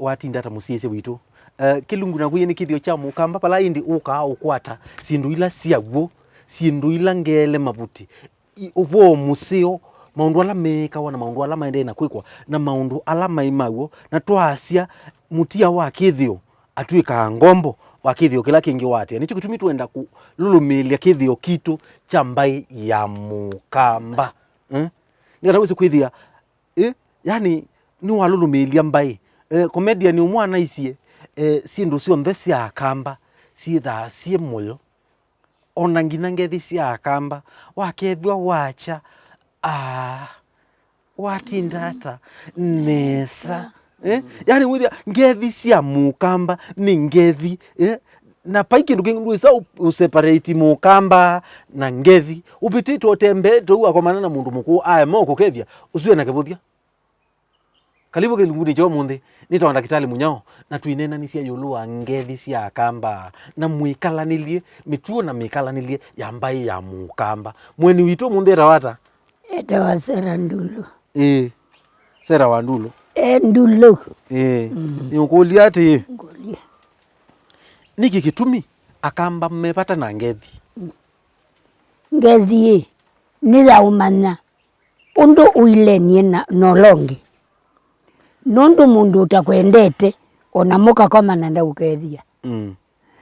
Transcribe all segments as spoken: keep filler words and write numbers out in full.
Watinda ata mũsyaĩĩsya witũ? Eh, kĩlungu naku nĩ kĩthĩo kya mũkamba, vala ĩndĩ ũkaa ũkwata syĩndũ ila syaw'o, syĩndũ ila ngeele mavuti, i-, ũvoo mũseo, maũndũ ala meekawa na maũndũ ala maendee na kwĩkwa, na maũndũ ala maĩ maw'o, na twaasya mũtia wa kĩthĩo atw'ĩkaa ngombo wa kĩthĩo kĩla kĩngĩ waatĩĩa. Nĩkyo kĩtumi twenda kũlũlũmĩĩlya kĩthĩo kitũ kya mbaĩ ya mũkamba. Eh? Nĩ kana wĩse kwĩthĩa, eh, yani, nĩwalũlũmĩĩlya mbaĩ. Eh, comedian ũmwe anaisye, eh, syĩndũ syonthe sya akamba syĩthaa syĩ mũyo. O na nginya ngethi sya akamba, wakethwa wakya, aa, watinda ata nesa? Eh? Yani, wĩthĩa ngethi sya mũkamba nĩ ngethi, eh? Na vai kĩndũ kĩngĩ ndwĩsa ũ-, ũseparate mũkamba na ngethi. Ũvĩtĩte ũtembee tũu wakomana na mũndũ mũkũũ aema ũkũkethya, ũsu ena kĩvũthya. Karibu kĩlungunĩ kya ũmũnthĩ. Nĩtawa Ndakĩtalĩ Mũnyao, na twĩneenanĩsya ĩũlũ wa ngethi sya akamba na mwĩkalanĩlye, mĩtuo na mĩkalanĩlye ya mbaĩ ya mũkamba. Mũeni witũ ũmũnthĩ etawa ata? Etawa Sera Ndulu. Ĩĩ. Sera wa Ndulu. E Ndulu. Ĩĩ. Mm. Nĩũkũlya atĩĩ, ngũlye, nĩkĩ kĩtumi akamba me vata na ngethi? Ngethi ĩ, nĩ ya ũmanya ũndũ ũilenie na, na ũla ũngĩ. Nũndũ mũndũ ũtakwendete, o na mũkakomana ndaũkethya. Mm.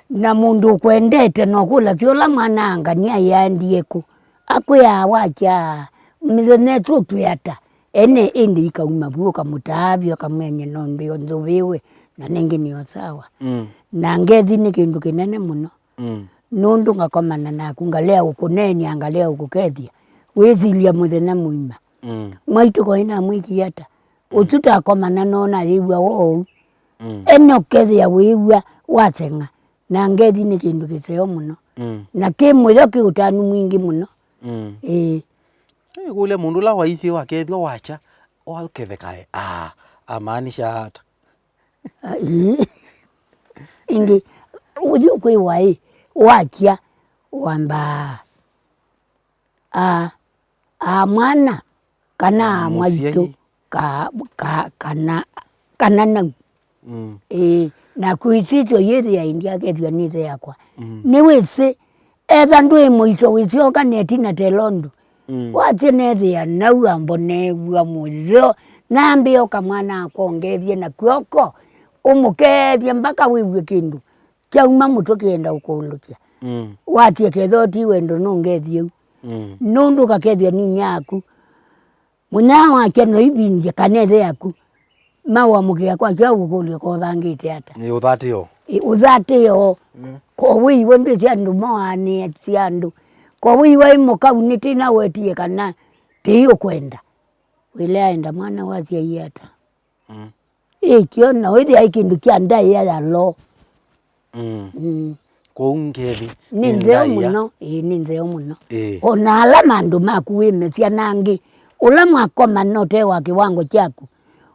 Na mũndũ ũkwendete, no kũlasya ũla mwana angania yaendie kũ? Akwĩaa, wakya, mĩthenya ĩsu ũtwĩ ata? Ene ĩndĩ ikauma vu, ũkamũtaavya, ũkamwĩa, "Nyie no ndĩ o nzũvĩwe, na nĩngĩ nĩ o sawa." Mm. Na ngethi nĩ kĩndũ kĩnene mũno. Mm. Nũndũ ngakomana naku, ngalea ũkũneenia, ngalea ũkũkethya, wĩsilya mũthenya mũima. Mm. Mwaitũ koĩ namwĩkie ata? Mm. Ũsu takomana noo nayĩw'a wou. Mm. Ene ũkethĩa wĩw'a waseng'a, na ngethi nĩ kĩndũ kĩseo mũno. Mm. Na kĩ mũyo, kĩ ũtanu mwingĩ mũno. Mm. Ĩĩ. Nĩkũlya mũndũ ũla waisye wakethwa wakya, wakethekae, aa, amaanisha ata? Ĩĩ. Ĩngĩ, ũyũ kwĩwa ĩ, wakya wambaa, a, a mwana, kana a mwaitũ, mũsyai, ka, ka, kana, kana nau. Mm. Ĩĩ, na kwĩsĩsyo yĩthĩa ĩndĩ akethw'a nĩ ĩthe yakwa. Mm. Nĩwĩsĩ, etha ndwĩ mũito wĩsyoka netina telondu. Mm. Wasye nethĩa nau ambo neew'a mũyo, nambĩa ũka mwana akwa ũngethye na kw'oko, ũmũkethye mbaka wĩw'e kĩndũ kyauma mũtwe kĩenda ũkũlũkya. Mm. Wasye ketha ũti wendo nũngethye ũu. Mm. Nũndũ ũkakethya ninyie aku. Mũnyaa wakya no ivindye kana ĩthe yaku. Ma wamũkĩa kwakya ũkũlya kovangĩte ata? Nĩ ũthatĩo. Ĩ, ũthatĩo. Mm. Ko wĩiwe ndwĩsĩ andũ moanĩasya andũ. Ko wĩiwe ĩ mũkau nĩtĩna wetie kana tĩi ũkwenda. Wĩle aenda mwana wasyai ata? Mm. Ĩkyo na wĩthĩa ĩ kĩndũ kya ndaĩa ya law. Mm. Mm. Kwoou ngethi nĩ nĩ nzeo ndaĩa mũno. Ĩĩ, nĩ nzeo mũno. Ĩĩ. O na ala mandũ maku wĩmesya nangĩ, ũla mwakomana ũte wa kĩwango kyaku,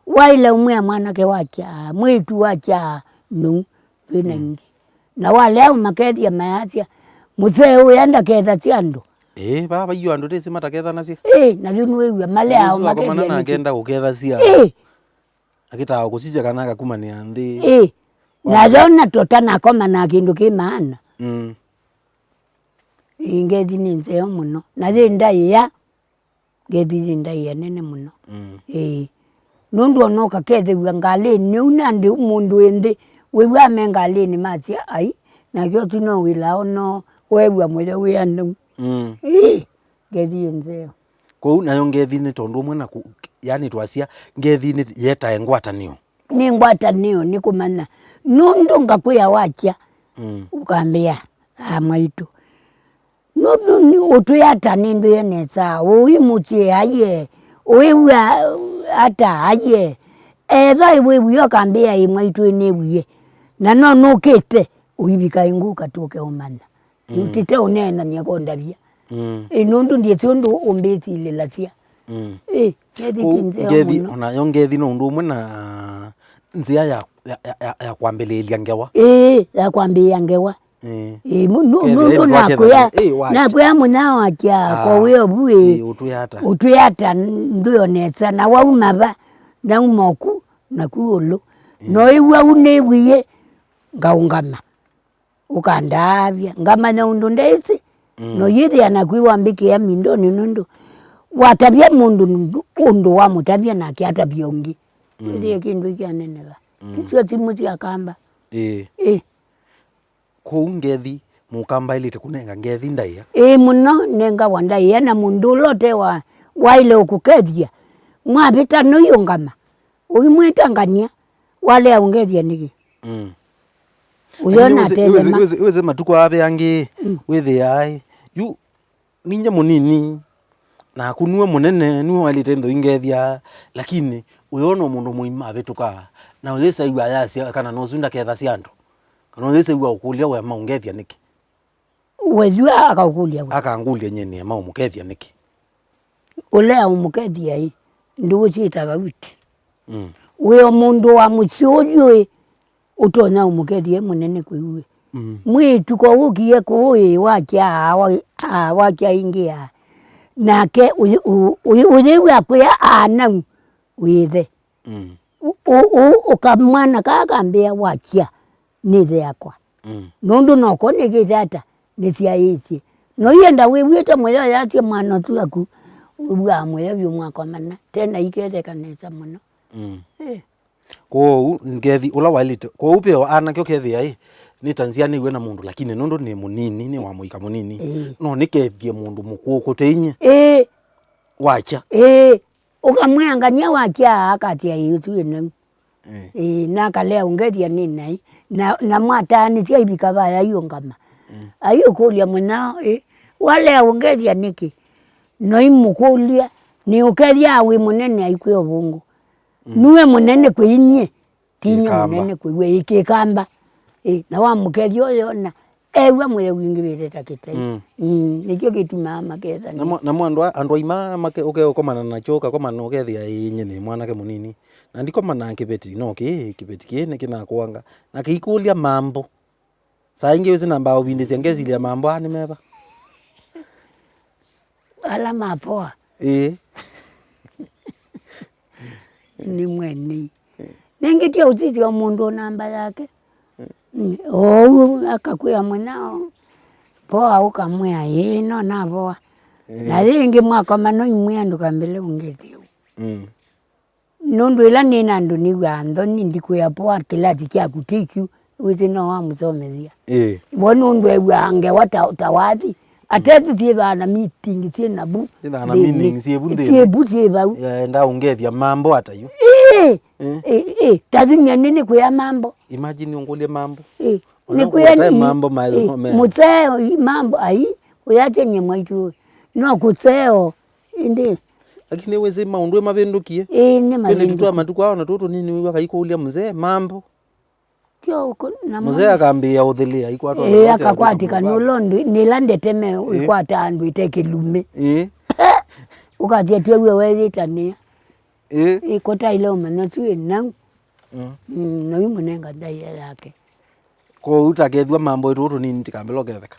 waĩle ũmwĩa mwanake wakya, mwĩĩtu wakya, nũu twĩ na, mm, ingĩ. Na walea ũmakethya mayasya, mũsee ũya ndakethasya andũ. Ĩĩ, vaa vaiũ andũ tĩsĩ matakethanasya. Ĩĩ, na yu nĩwĩw'a maleaa ũmakethya nake nĩkĩ? Ndakenda kũkethasya. Ĩĩ. Akĩtaa kũsisya kana akakumanĩa nthĩ. Ĩĩ. Wa- Na yona tota nakomana kĩndũ kĩ maana. Mm. Ĩĩ, ngethi nĩ nzeo mũno. Na yĩ ndaĩa. Ngethi yĩ ndaĩa nene mũno. Mm. Ĩĩ. Nũndũ ona ũkakethĩw'a ngalĩnĩ ũu nandĩ mũndũ ĩndĩ wĩw'aa me ngalĩnĩ masya ai, nake ũsu no wĩla ono weew'a mũyo wĩ andũ. Mm. Ĩĩ. Ngethi ĩ nzeo. Kwoou nayo ngethi nĩ tondũ ũmwe na kũ-, yani twasya, ngethi nĩ yetae ngwatanĩo. Nĩ ngwatanĩo, nĩ kũmanya. Nũndũ ngakwĩa wakya, mm, ũkambĩa, "Aa, mwaitũ. Nũndũ nĩ ũtwĩ ata nĩndwĩe nesa, ũi mũsyĩ aye, ũĩw'a ata aye." Etha wĩw'ie ũkambĩa, "Ĩ mwaitũ, nĩw'ie." Na no nũkĩte, ũivika ĩngũka tũke ũmanya. Mm. Ũtite ũneenany'a kondavya. Mm. Ĩ, nũndũ ndyĩsĩ ũndũ ũmbĩsilĩlasya. Mm. Ĩ, ngethi ti nzeo mũno. Kwoou ngethi, onayo ngethi no ũndũ ũmwe na nzĩa ya, ya, ya, ya, ya kwambĩlĩĩlya ngewa. Ĩĩ, ya kwambĩĩa ngewa. Ĩĩ. Ĩĩ, mu-, nu-, kethĩa nũndũ ĩndĩ nakwĩa, wakethana, ĩĩ, wakya, nakwĩa mũnyaa wakya, ah, ko wĩ ovu, ĩĩ, ĩĩ, ũtwĩ ata? Ũtwĩ ata, ndwĩonesa, na wauma va, nauma oku, naku ũlũ. Mm. Noĩw'a ũu nĩw'ie, ngaũngama. Ũkandaavya, ngamanya ũndũ ndeĩsĩ. Mm. Noyĩthĩa naku wambĩkĩa mindonĩ nũndũ watavya mũndũ ũndũ wamũtavya nake atavya ũngĩ. Mm. Wĩthĩe kĩndũ kyaneneva. Mm. Kĩsyo simũ sya kamba. Ĩĩ. Ĩ. Kwoou ngethi, mũkamba aĩlĩte kũnenga ngethi ndaĩa? Ĩĩ mũno, nengawa ndaĩa na mũndũ ũla ũte wa, waĩle ũkũkethya. Mwavĩta noiũngama, ũimwĩta ngania, walea ũngethya nĩkĩ? Mm. Ũyona. Lakini wĩsĩ, atethema. Wĩsĩ, wĩsĩ, wĩsĩ matukũ aa ve angĩ, mm, wĩthĩaa ĩ, yu ninyie mũnini, naku nue mũnene, nue waĩlĩte nthĩ ũingethya, lakini ũyona mũndũ mũima avĩtũka, na ũyĩsa ĩw'a ayasya kana nosu ndakethasya andũ, kana ũyĩsa ĩw'a ũkũlya we maũngethya nĩkĩ? We yu akaũkũlya we. Akangũlya nyie nĩema ũmũkethya nĩkĩ? Ũlea ũmũkethya ĩ, ndũũ syĩ tofauti. Mm. Wĩ o mũndũ wa mũsyĩ ũyũ ĩ, ũtonya ũmũkethya e mũnene kwĩ we. Mm. Mwĩĩtu ko wũkie kũũ ĩ, wakya aa, wa-, aa, wakya ĩngĩ aa. Nake ũyĩ-, ũ-, ũyĩ-, ũyĩw'a akwĩa aa nau wĩthe. Mm. Ũ-, ũ-, ũ-, ũkamwana kaa kambĩa wakya nĩ ĩthe yakwa. Mm. Nũndũ noko nĩkĩte ata, nĩsyaĩĩsye. No ienda wĩw'ĩte mũyo yasya mwana ũsu aku, wĩw'aa mũyo vyũ mwakomana, tena iketheka nesa mũno. Mm. Eh. Kwoou ngethi ũla waĩlĩte, kwoou veo anake ũkethĩa ĩ, nĩ ta nzyanĩw'e na mũndũ, lakini nũndũ nĩ mũnini, nĩ wa mũika mũnini, ĩĩ, no nĩkethie mũndũ mũkũũ kũte inyie. Ĩĩ. Wakya. Ĩĩ. Ũkamwĩa ngania wakya akatĩa ĩ ũsu ĩ nau. Eh. Ĩĩ, na akalea ũngethya nĩ naĩ. Na, na mwataanĩsya ivika vaya aiũngama. Mm. Aiũkũlya mũnyao, ĩ, walea ũngethya nĩkĩ? Noimũkũlya, nĩ ũkethyaa wĩ mũnene aikwĩa ũvũngũ. Mm. Nue mũnene kwĩ inyie, ti inyie kĩkamba. Mũnene kwĩ we, ĩ kĩkamba. Ĩ, na wamũkethya ũyona, ew'a mũyo wingĩvĩte ta kĩtai. Mm. Mm, nĩkyo kĩtumaa makethania. Namo, namo andũ a-, andũ aima make ũke ũkomana nakyo, ũkakomana ũkethĩa ĩĩ nyie nĩ mwanake mũnini. Na ndikomanaa kĩveti, no kĩĩ, kĩveti kĩĩ nĩkĩnakũanga. Na kĩikũlya mambo. Saa ingĩ wĩsĩ nambaa ũvindĩsya ngesilya mambo aa nĩ meva? Ala mapoa. Ĩĩ. Nĩ mwenei. Nĩngĩ tya ũsisya o mũndũ o namba yake. Mm, oou akakwĩa mũnyao, poa, ũkamwĩa, ĩĩ, no navoa. Mm. Na yĩngĩ mwakoma no imwĩa ndũkambĩle ũngethya ũu. Mm. Nũndũ ĩla nĩ na andũ nĩw'aa nthoni, ndikwĩa poa, kĩlasi kyaku ti kyu, wĩsĩ no wamũsomethya. Ĩĩ. Vo nũndũ ew'aa ngewa ta, ta wathi, ateti syĩthaa na meeting syĩ navu. Syĩthaa na nthĩnĩ. Meaning syĩ vu nthĩnĩ. Syĩ vu syĩ vau. Enda ũngethya mambo ata yu. Ĩĩ. Eh? Ĩĩ, ĩĩ, ta yu nyie nĩ, nĩkwĩa mambo. Imagine ũngũlye mambo. Ĩĩ. Ũla nĩkwĩa kũtae nĩ mambo ma, ĩĩ, me. Mũseo i-, mambo ai, ũyatye nyie mwaitũ ũyũ. No kũseo, ĩndĩ. Lakini wĩsĩ maũndũ mavĩndũkie. Ĩĩ, nĩ mavĩndũkie. Twĩlĩtu twa matukũ ao na tũtũ nini wĩw'a kaikũlya mzee mambo. Kyo ũko-, na mzee mwana akambĩĩa ũthĩlĩa, aikwatwa. Ĩĩ, akakwatĩka nũla ũndũ, nĩla ndeteme. Ĩĩ. Ĩkwata andũ ĩte kĩlumĩ. Ĩĩ. Ũkatya twĩw'e weyĩtanĩa. Ĩĩ. Ĩĩ, kũtaile ũmanya tu ĩ nau. Mm. Mm, na ũimũnenga ndaĩa yake. Kwoou takethwa mambo ĩtũ tũnini tikambĩla ũketheka.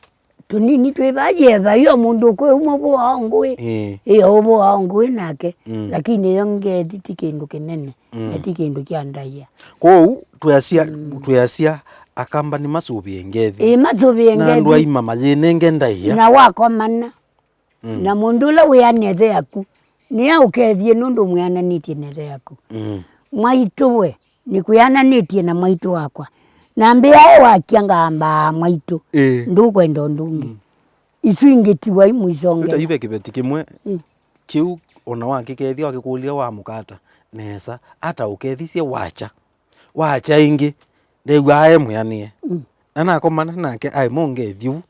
Tũnini twĩ vaa yetha, yo mũndũ ũkwĩ ũmwe ũvũaa ngũĩ. Ĩĩ. Ĩyo ũvũaa ngũĩ nake. Mm. Lakini yo ngethi ti kĩndũ kĩnene. Mm. Na ti kĩndũ kya ndaĩa. Kwoou twĩasya, mm, twĩasya akamba nĩmasũvĩe ngethi. Ĩĩ, masũvĩe ngethi. Na andũ aima mayĩnenge ndaĩa. Na wakomana. Mm. Na mũndũ ũla wĩana ĩthe yaku, nĩaũkethie nũndũ mwĩananĩtye na ĩthe yaku. Mm. Mwaitũ we, nĩkwĩananĩtye na mwaitũ wakwa. Na mbĩa e wakya ngaambaa mwaitũ. Ĩĩ. Ndũkwenda ũndũ ũngĩ. Mm. Isu ingĩ tiwa imũisongela. Yu ta yu ve kĩveti kĩmwe, mm, kĩu ona wakĩkethya wakĩkũlya wamũkata nesa, ata ũkethisye wakya. Wakya ĩngĩ, ndew'aa e mwĩanĩe. Mm. Na nakomana nake aĩ mũngethyu.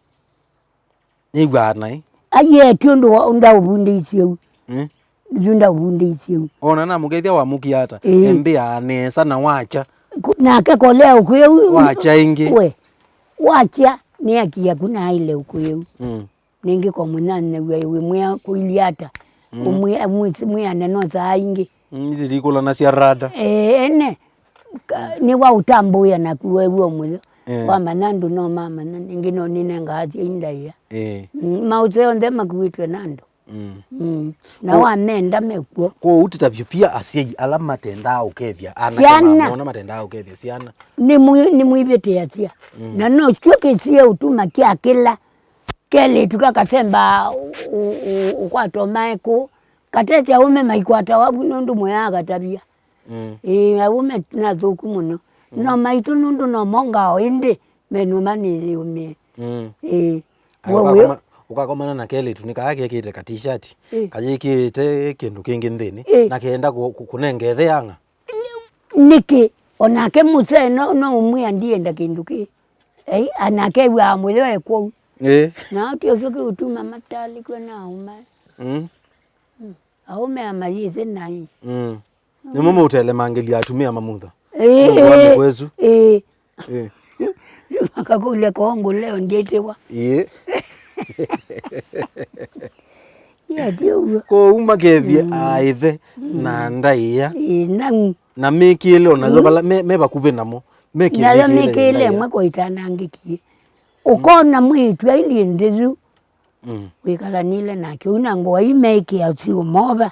Nĩw'aa naĩ. Aiee, ti ũndũ wa, ndaũvundĩisye ũu. Eh? Yu ndaũvundĩisye ũu. Ona namũkethya wamũkia ata, ĩĩ, embĩaa nesa na wakya. Ku-, nake kolea ũkwĩu. Wakya ĩngĩ. We, wakya nĩakia ku na aile ũkwĩu. Mm. Nĩngĩ ko mũnyanyawa wĩ mwĩa kũilye ata. Mm. Ũmwĩa-, mwĩ-, mwĩane no saa ingĩ. Mm, ithe ndikũlanasya rada. Eh, ene. Ka-, nĩwa ũtambũĩa naku wew'a mũyo. Eh. Wamanya andũ no mamanya, nĩngĩ no nĩnengaa asyai ndaĩa. Eh. Mm, maũseo onthe makuĩtwe na andũ. Mm. Mm. Na Ko- wamenda mekw'o. Kwoou tũtavye pia asyai ala matendaa ũkethya ana Syana. Kana mona matendaa ũkethya syana. Nĩmwĩ- nĩmwĩvĩtĩasya. Mm. Na nokyo kĩsie ũtuma kya kĩla kelĩtu kakasemba ũ- ũ- ũ- ũkwata ũmae kũũ. Katesya ũme maikwatawa vu nũndũ mwĩaa katavya. Mm. Ĩĩ, aũme nathũku mũno. Mm. No maitũ nũndũ no mongao ĩndĩ menũma nĩyĩũmĩe. Mm. Ĩĩ. Ai, we wĩ- ũkakoma- ũkakomana na kelĩtu nĩ kaa kekĩte ka t-shirt, Ĩĩ. kayĩkĩte kĩndũ kĩngĩ nthĩnĩ, Ĩĩ. na kenda kũ- kũ- kũnenga ĩthe yang'a. Nĩkĩ? Onake mũsee no no ũmwĩa ndienda kĩndũ kĩ. Ei, anake wĩaa mũyo ekwou. Ĩĩ. Na ati ũcio kĩũtuma matalĩkw'a na aũme. Mm. Aũme amayĩsĩ nai. Mm. Nĩmo mũtelemangĩlya atumĩa mamutha. Ĩĩ, Nũndũ wa ĩĩ, mĩkwesu. Ĩĩ. Ĩĩ. Makakũlya koo ngũleo ndyĩtĩwa. Ĩĩ. Yati ũguo. Kwoou makethie Mm. aaĩthe Mm. na ndaĩa. Ĩĩ, nau. Na mĩkĩĩle o nayo Mm. vala me, me vakuvĩ namo. Mekĩe Nayo mĩkĩĩle mĩkĩĩle ndaĩa. Ĩmwe kwa itanangĩkie. Ũkona mwĩĩtu ailyĩ nthĩ yu. Mm. Wĩkalanile nake ũu na ngũa ii meĩkĩa syũmova.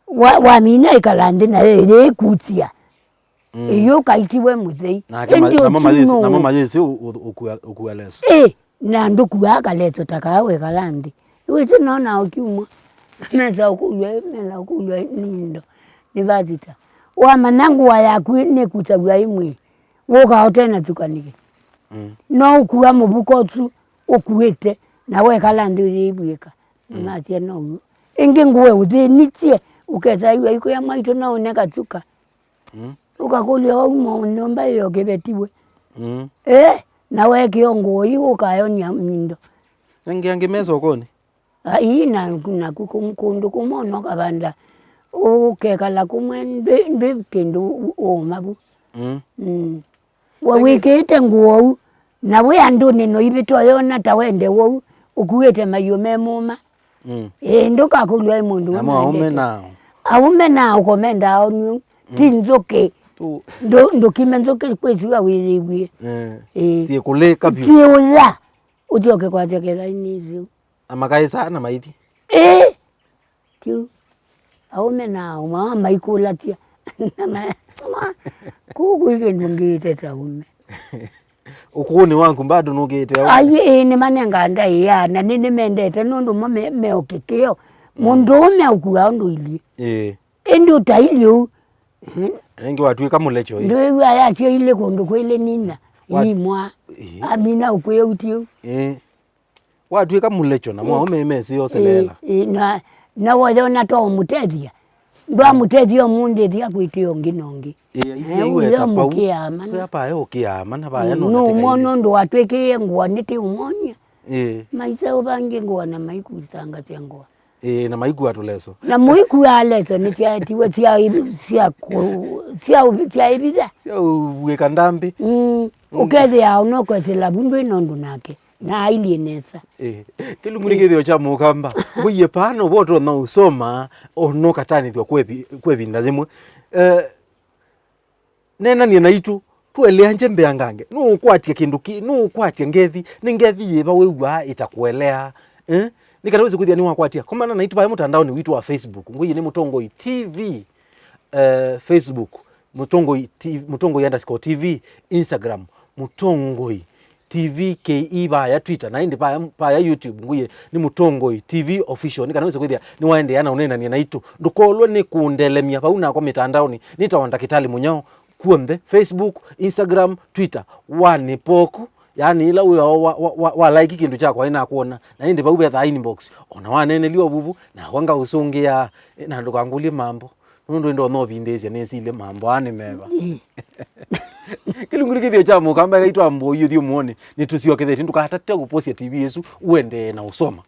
Wa- wamina ĩkala nthĩ nayo ĩyĩkutya. Mm. Ĩyũka itiwe mũthei. Nake ma- Ĩndĩ namo mayĩsĩ- namo ũkimũ- mayĩsĩ ũ- ũ- ũkua- ũkua leso. Ĩ, na ndũkuaa kaleso ta kaa wĩkala nthĩ. Wĩsĩ nona ũkiumwa. Mesa ũkũlw'a, mesa ũkũlw'a nĩ indo. Nĩ vasita. Wamanya ngũa yaku nĩkusaw'a ĩmwe. Wũkaa ũtena tukanĩke. Mm. No ũkua mũvuko ũsu ũkuĩte, na wekala nthĩ ũyĩivw'ĩka. Mm. Nasya no w'o. Ĩngĩ ngũe ũthĩnĩsye, ũkethaiwa ikũya mwaitũ no ũne katsuka. Mm. Ũkakũlya wau mo nyũmba ĩyo kĩvetiwe. Mm. Eh, na wekĩo ngũo ii ũkayonia mindo. Angĩ angĩ me sokonĩ. Ai, na naku kũm- kũndũ kũmwe ũnokavanda ũkekala kũmwe ndwĩ ndwĩ kĩndũ ũũma vu. Mm. Mm. We wĩkĩĩte ngũo ũu, na wĩ andũnĩ no ivĩtwa yona ta wende wou, ũkuĩte maiũ me mũma. Mm. Ĩĩ, ndũkakũlw'a ĩ mũndũ Namo aume wendete. Nao. Aume nao ũkomendaa onyu, ti nzũkĩ. Tu- Ndũ- ndũkime nzũkĩ kwĩsiwa wĩyĩw'ie. Eh. Ĩĩ. Siĩkũlĩka vyũ. Siũya, ũtyoke kwasya kethainĩ isu. Na makaĩsaa na maithi. Ĩĩ. Kyu. Aume na aũme aa maikũlasya. Na ma- ma- kũu kwĩ kĩndũ ngĩĩte ta ũme. Ũkũũnĩ waku bado nũkĩĩte au? Ai, ĩĩ, nĩmanengaa ndaĩa, na nĩ- nĩmendete nũndũ mo me- meokĩkĩo. Mũndũũme ũkua ũndũ ilyĩ. Ĩĩ. Ĩndĩ ũtailyĩ ũu. Ĩngĩ watw'ĩka mũlecho ĩ. Ndwĩw'a yasyaile kũndũ kwĩlĩ nina. Wa- imwa. Ĩĩ. Amina ũkwĩa ũti ũu. Ĩĩ. Watw'ĩka mũlecho na mwaũme mesĩ oseleela. Ĩ- ĩ- na- na woyona to ũmũtethya. Ndwamũtethya ũmũnthĩ thia kwĩtĩa ũngĩ na ũngĩ. Ĩ, Eh, aithi aiweta ũyũ pau. Mũkĩaa mana. Kwĩa paya ũkĩaa mana paya Mm, nona nũmwa tĩkaile. Nũndũ watwĩkĩie ngũa nĩtĩ ũmwonia. Ĩ. Maiseo vangĩ ngũa na maikusangasya ngũa. Ĩ, na maikua tũleso. Na mũikuaa leso nĩsyaetiwe sya ivi- sya kũ- sya ũvi- sya ivitha. Sya ũvw'ĩka ndambĩ. Mm, ũkethĩaa ũnokwesĩla vu ndwĩ nondũ nake. Na ailyĩ nesa. Eh, kĩlungu nĩ kĩthĩo kya mũkamba. Ngũie paano votonya ũsoma ono katanĩthw'a kwevi- kwevinda yĩmwe. Eh, nenanie naitũ, tũeleanje mbeangange. Nũũkwatya kĩndũ kĩ, nũũkwatya ngethi, nĩ ngethi yĩva wĩw'aa ĩtakuelea. Eh? Nĩ kana wĩsĩ kwĩthĩa nĩwakwatya. Komana naitũ vaĩ mũtandaonĩ witũ wa Facebook. Ngũie nĩ Mũtongoi T V. Eh, Facebook, Mũtongoi T V, Mũtongoi underscore T V, Instagram, Mũtongoi T V K E vaya Twitter, na ĩndĩ vaya, vaya YouTube, ngũie nĩ Mũtongoi T V Official, nĩ kana wĩse kwĩthĩa nĩwaendeea na ũneenany'a naitũ. Ndũkolwe nĩ kũndelemya vau nakwa mĩtandaonĩ, nĩtawa Ndakĩtalĩ Mũnyao, kw'onthe, Facebook, Instagram, Twitter, wanĩpoku, yaani ĩla wĩ wa, wa, wa, wa, wa like kĩndũ kyakwa ĩnakwona, na ĩndĩ vau vethaa inbox, ona waneenelya ũvuvu, nakwa ngaũsũngĩa, na ndũkangũlye mambo. Nũndũ ĩndĩ ona ũvindĩĩsya nĩsilye mambo aa nĩ meva. Ĩ. Kĩlungu nĩ kĩthĩo kya mũkamba ĩla itwambũi ũthyũmũonĩ, nĩtũsyokethetye ndũkatate kũposya T V ĩsu, ũendee na ũsoma.